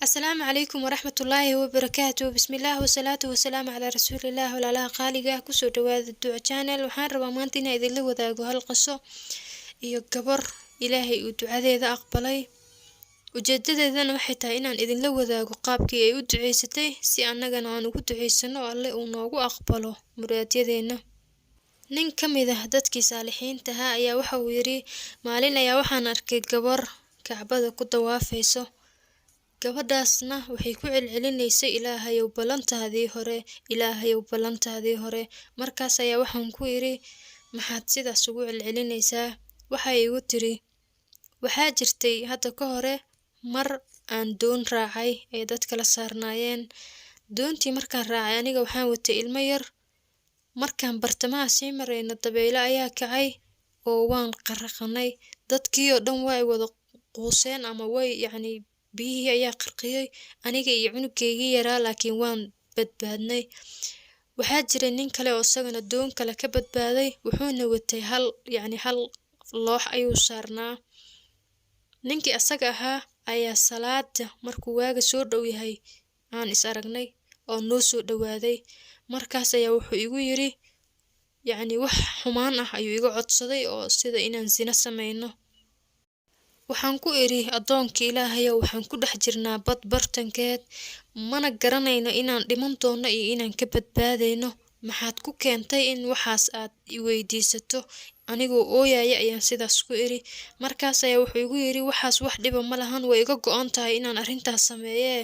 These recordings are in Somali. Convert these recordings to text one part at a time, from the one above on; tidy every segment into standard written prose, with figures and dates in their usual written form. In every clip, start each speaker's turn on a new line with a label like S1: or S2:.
S1: Asalaamu calaykum waraxmatullaahi wabarakaatu. Bismillaah wasalaatu wasalaamu calaa rasuulillaah. Walaalaha qaaliga ah, kusoo dhawaada Duco Channel. Waxaan rabaa maanta inaan idinla wadaago hal qiso iyo gabar Ilaahay uu ducadeeda aqbalay. Ujeedadeedana waxay tahay inaan idinla wadaago qaabkii ay u duceysatay, si annagana aan ugu duceysano, Alle uu noogu aqbalo muraadyadeena. Nin ka mid ah dadkii saalixiinta ahaa ayaa waxa uu yidhi: maalin ayaa waxaan arkay gabar Kacbada ku dawaafayso. Gabadhaasna waxay ku celcelinaysay: "Ilaahayow, ballantaadii hore! Ilaahayow, ballantaadii hore!" Markaas ayaa waxaan ku idhi: "Maxaad sidaas ugu celcelinaysaa?" Waxay igu tiri: "Waxaa jirtay hadda ka hore mar aan doon raacay ee dad kala saarnaayeen. Doontii markaan raacay, aniga waxaan watay ilmo yar. Markaan bartamaha sii marayna, dabaylo ayaa kacay oo waan qaraqanay. Dadkii oo dhan way wada quuseen ama way, yacni, biyihii ayaa qarqiyey aniga iyo cunugeygii yaraa, laakiin waan badbaadnay. Waxaa jiray nin kale oo isagana doon kale ka badbaaday, wuxuuna watay hal, yacni, hal loox ayuu saarnaa. Ninkii asaga ahaa ayaa salaada markuu waaga soo dhow yahay aan is aragnay oo noo soo dhowaaday. Markaas ayaa wuxuu igu yiri, yacni, wax xumaan ah ayuu iga codsaday, oo sida inaan sino sameyno. Waxaan ku idhi: 'Addoonkii Ilaahayow, waxaan ku dhex jirnaa bad bartankeed, mana garanayno inaan dhiman doono iyo inaan ka badbaadayno. Maxaad ku keentay in waxaas aad i weydiisato?' Anigoo ooyaya ayaan sidaas ku idhi. Markaas ayaa wuxuu igu yidhi: 'Waxaas wax dhiba ma lahan, way iga go'an tahay inaan arrintaas sameeyee,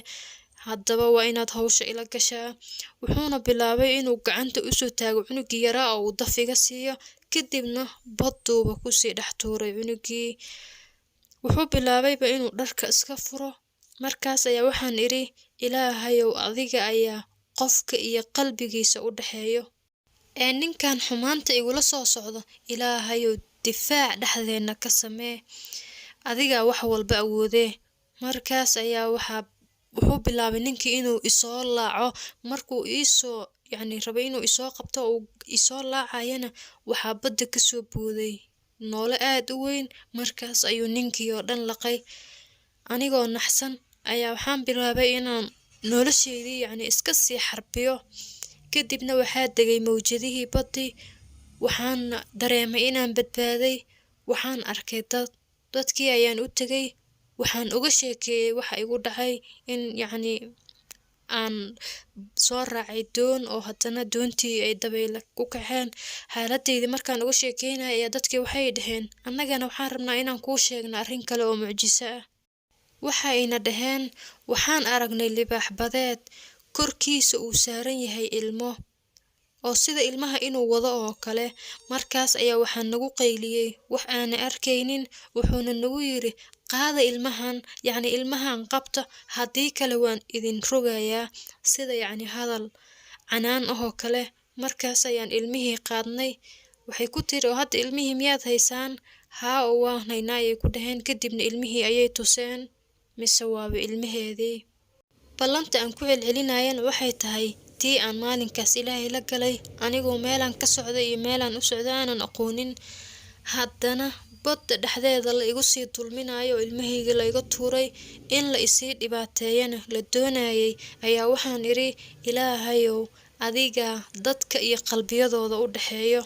S1: haddaba waa inaad hawsha ila gashaa.' Wuxuuna bilaabay inuu gacanta usoo taago cunugii yaraa oo uu daf iga siiyo. Kadibna badduuba kusii dhex tuuray cunugii. Wuxuu bilaabayba inuu dharka iska furo. Markaas ayaa waxaan idhi: 'Ilaahayow, adiga ayaa qofka iyo qalbigiisa u dhexeeyo ee ninkan xumaanta igula soo socdo, Ilaahayow, difaac dhexdeenna ka samee, adigaa wax walba awoodee.' Markaas ayaa waxaa wuxuu bilaabay ninkii inuu isoo laaco. Markuu iisoo, yacni, rabay inuu isoo qabto, uu isoo laacayana, waxaa badda kasoo booday noole aad u weyn. Markaas ayuu ninkii oo dhan laqay. Anigoo naxsan ayaa waxaan bilaabay inaan nolosheydii, yacni, iska sii xarbiyo. Kadibna waxaa degay mawjadihii baddii, waxaana dareemay inaan badbaaday. Waxaan arkay dad. Dadkii ayaan u tegay, waxaan uga sheekeeyey waxa igu dhacay, in, yacni, aan soo raacay doon oo haddana doontii ay dabayla ku kaceen. Xaaladeydi markaan uga sheekeynaya ayaa dadkii waxay dhaheen: 'Annagana waxaan rabnaa inaan kuu sheegno arrin kale oo mucjiso ah.' Waxayna dhaheen: 'Waxaan aragnay libaax badeed korkiisa uu saaran yahay ilmo, oo sida ilmaha inuu wado oo kale. Markaas ayaa waxaa nagu qayliyey wax aanan arkaynin, wuxuuna nagu yiri: "Qaada ilmahan, yacni, ilmahan qabta, haddii kale waan idin rogayaa," sida, yacni, hadal canaan ahoo kale. Markaas ayaan ilmihii qaadnay.' Waxay ku tiri: 'Oo hadda ilmihii miyaad haysaan?' 'Haa, oo waan haynaa,' ayay ku dhaheen. Kadibna ilmihii ayay tuseen, mise waaba ilmaheedii. Ballanta aan ku celcelinayana waxay tahay tii aan maalinkaas Ilaahay la galay, anigoo meelaan ka socday iyo meelaan u socday aanan aqoonin, haddana badda dhexdeeda la igu sii dulminayo oo ilmahayga la iga tuuray, in la isii dhibaateeyana la doonayay, ayaa waxaan idhi: 'Ilaahayow, adiga dadka iyo qalbiyadooda u dhexeeyo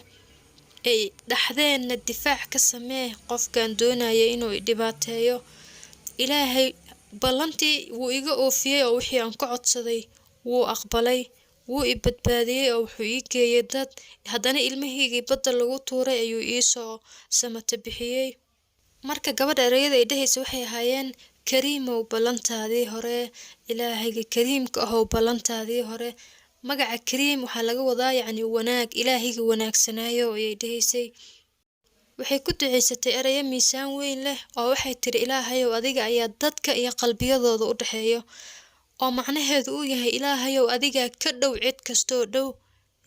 S1: ee dhexdeenna difaac ka samee qofkan doonaya inuu i dhibaateeyo.' Ilaahay ballantii wuu iga oofiyey, oo wixii aan ka codsaday wuu aqbalay. Wuu i badbaadiyey oo wuxuu ii geeyey dad. Haddana ilmahaygii badda lagu tuuray ayuu iisoo samata bixiyey." Marka gabadha ereyada ay dhehaysa waxay ahaayeen: "Kariimow, ballantaadii hore! Ilaahayga kariimka ahow, ballantaadii hore!" Magaca Kariim waxaa laga wadaa, yacni, wanaag. Ilaahayga wanaagsanaayo ayay dhehaysay. Waxay ku duceysatay ereyo miisaan weyn leh, oo waxay tiri: "Ilaahayow, adiga ayaa dadka iyo qalbiyadooda u dhexeeyo," oo macnaheedu uu yahay: Ilaahayow, adigaa ka dhow cid kastoo dhow.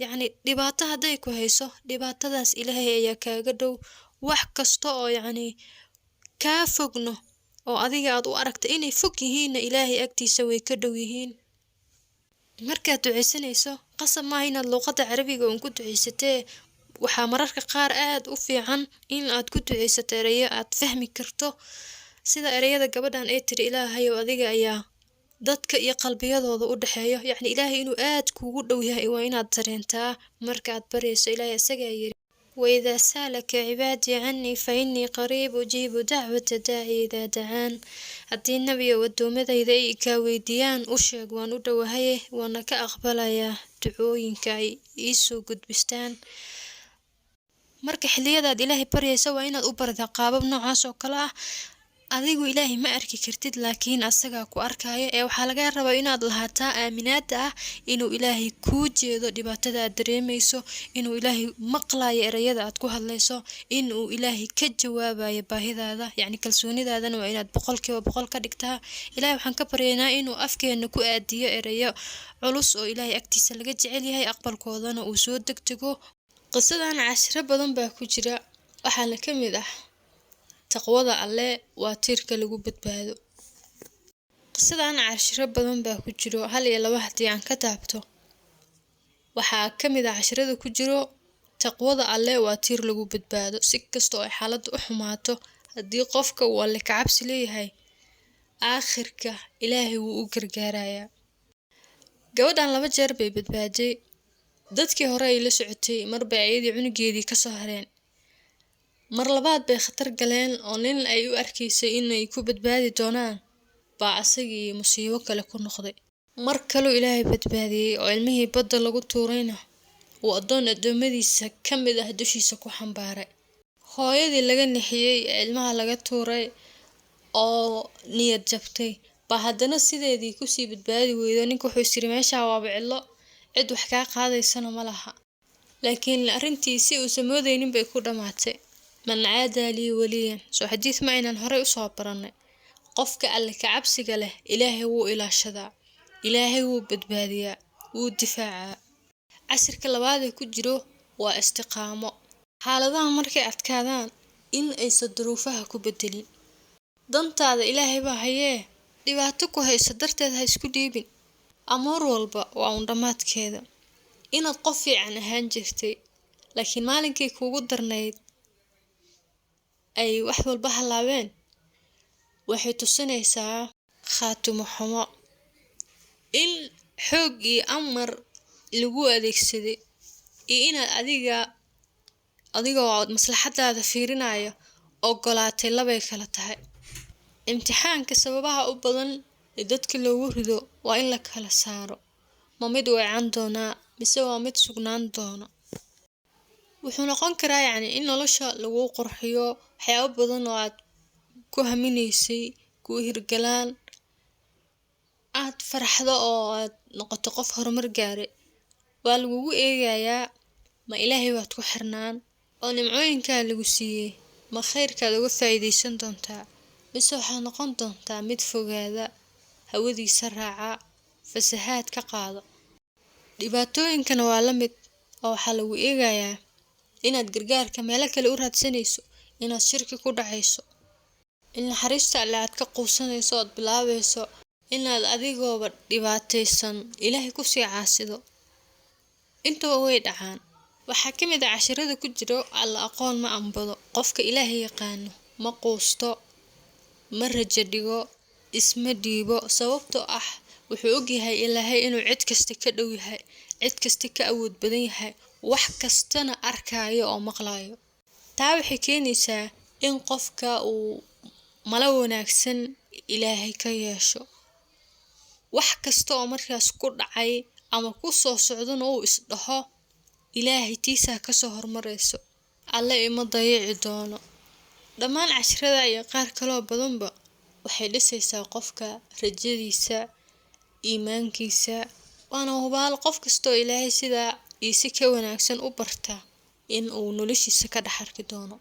S1: Yacni, dhibaato hadday ku hayso, dhibaatadaas Ilaahay ayaa kaaga dhow. Wax kasta oo, yacni, kaa fogno oo adiga aad u aragta inay fog yihiinna, Ilaahay agtiisa way ka dhow yihiin. Markaad duceysanayso, qasab maaha inaad luuqadda Carabiga uun ku duceysatee. Waxaa mararka qaar aad u fiican in aad ku duceysato ereyo aad fahmi karto, sida ereyada gabadhan ay tiri: "Ilaahayow, adiga ayaa Dadka iyo qalbiyadooda u dhexeeyo, yacni Ilaahay inuu aad kuugu dhow yahay waa inaad dareentaa markaad baryayso. Ilaahay isagaa yiri: "وإذا سألك عبادي عني فإني قريب أجيب دعوة الداعي إذا دعان." Haddii, Nebiyow, addoomadayda ay kaa weydiiyaan, u sheeg waan u dhowahaye, waana ka aqbalayaa ducooyinka ay iisoo gudbistaan. Marka xilliyadaad Ilaahay baryaysa waa inaad u barataa qaabab noocaas oo kale ah. Adigu Ilaahay ma arki kartid, laakiin asagaa ku arkaya, ee waxaa laga rabaa inaad lahaataa aaminaada ah inuu Ilaahay kuu jeedo dhibaatada aad dareemayso, inuu Ilaahay maqlayo ereyada aad ku hadlayso, inuu Ilaahay ka jawaabayo baahidaada. Yacni kalsoonidaadana waa inaad 100% ka dhigtaa. Ilaahay waxaan ka baryaynaa inuu afkeena ku aadiyo ereyo culus oo Ilaahay agtiisa laga jecel yahay, aqbalkoodana uu soo degdego. Qisadan cashiro badan baa ku jira, waxaana ka mid ah taqwada Alle waa tiirka lagu badbaado. Qisadan cashiro badan baa ku jiro, hal iyo laba haddii aan ka taabto, waxaa ka mid ah cashirada ku jiro: taqwada Alle waa tiir lagu badbaado. Si kasta oo ay xaaladda u xumaato, haddii qofka uu Alle ka cabsi leeyahay, aakhirka Ilaahay wuu u gargaarayaa. Gabadhan laba jeer bay badbaaday. Dadkii hore ay la socotay marbay ayadii cunugeedii kasoo hareen. Mar labaad bay khatar galeen, oo nin ay u arkaysay inay ku badbaadi doonaan baa asagii musiibo kale ku noqday. Mar kaluu Ilaahay badbaadiyey, oo ilmihii badda lagu tuurayna uu addoon addoommadiisa ka mid ah dushiisa ku xambaaray. Hooyadii laga nixiyey ee ilmaha laga tuuray oo niyad jabtay baa haddana sideedii kusii badbaadi weydo. Ninka wuxuu is yiri: "Meeshaa waaba cidlo, cid wax kaa qaadaysana ma laha." Laakiin arrintii si uusan moodaynin bay ku dhammaatay. "من عادى لي وليا", soo xadiis ma aynan horey usoo barannay? Qofka Alle ka cabsiga leh Ilaahay wuu ilaashadaa, Ilaahay wuu badbaadiyaa, wuu difaacaa. Cashirka labaad ee ku jiro waa istiqaamo. Xaaladaha markay adkaadaan, in aysan duruufaha ku bedelin. Dantaada Ilaahay baa hayee, dhibaato ku hayso darteed ha isku dhiibin. Amuur walba waa un dhammaadkeeda. Inaad qof fiican ahaan jirtay, laakiin maalinkii kuugu darnayd ay wax walba halaabeen, waxay tusinaysaa khaatimo xumo, in xoog iyo amar lagu adeegsaday iyo inaad adiga, adigoo maslaxadaada fiirinayo, ogolaatay, labay kala tahay. Imtixaanka sababaha u badan ee dadka loogu rido waa in la kala saaro: ma mid weecan doonaa mise waa mid sugnaan doono? Wuxuu noqon karaa, yacni, in nolosha lagu qurxiyo, waxyaabo badan oo aad ku haminaysay kuu hirgalaan, aad faraxdo oo aad noqoto qof horumar gaaray. Waa lagugu eegayaa: ma Ilaahay baad ku xirnaan, oo nimcooyinkaa lagu siiyey ma khayrkaad uga faa'iidaysan doontaa, mise waxaad noqon doontaa mid fogaada, hawadiisa raaca, fasahaad ka qaado? Dhibaatooyinkana waa la mid, oo waxaa lagu eegayaa inaad gargaarka meelo kale u raadsanayso, inaad shirki ku dhacayso, in naxariista Alle aad ka quusanayso, ood bilaabayso inaad adigooba dhibaataysan Ilaahay kusii caasido. Intaba way dhacaan. Waxaa ka mid ah cashirada ku jiro: Alla aqoon ma ambado. Qofka Ilaahay yaqaano ma quusto, ma rajo dhigo, isma dhiibo, sababtoo ah wuxuu ogyahay Ilaahay inuu cid kasta ka dhow yahay, cid kasta ka awood badan yahay, wax kastana arkaayo oo maqlayo. Taa waxay keenaysaa in qofka uu malo wanaagsan Ilaahay ka yeesho, wax kasta oo markaas ku dhacay ama ku soo socdana uu is dhaho: "Ilaahay tiisaa kasoo hormarayso, Alle ima dayici doono." Dhammaan cashirada iyo qaar kaloo badanba waxay dhisaysaa qofka rajadiisa, iimaankiisa. Waana hubaal qof kastoo Ilaahay sidaa iyo si ka wanaagsan u barta in uu noloshiisa ka dhex arki doono.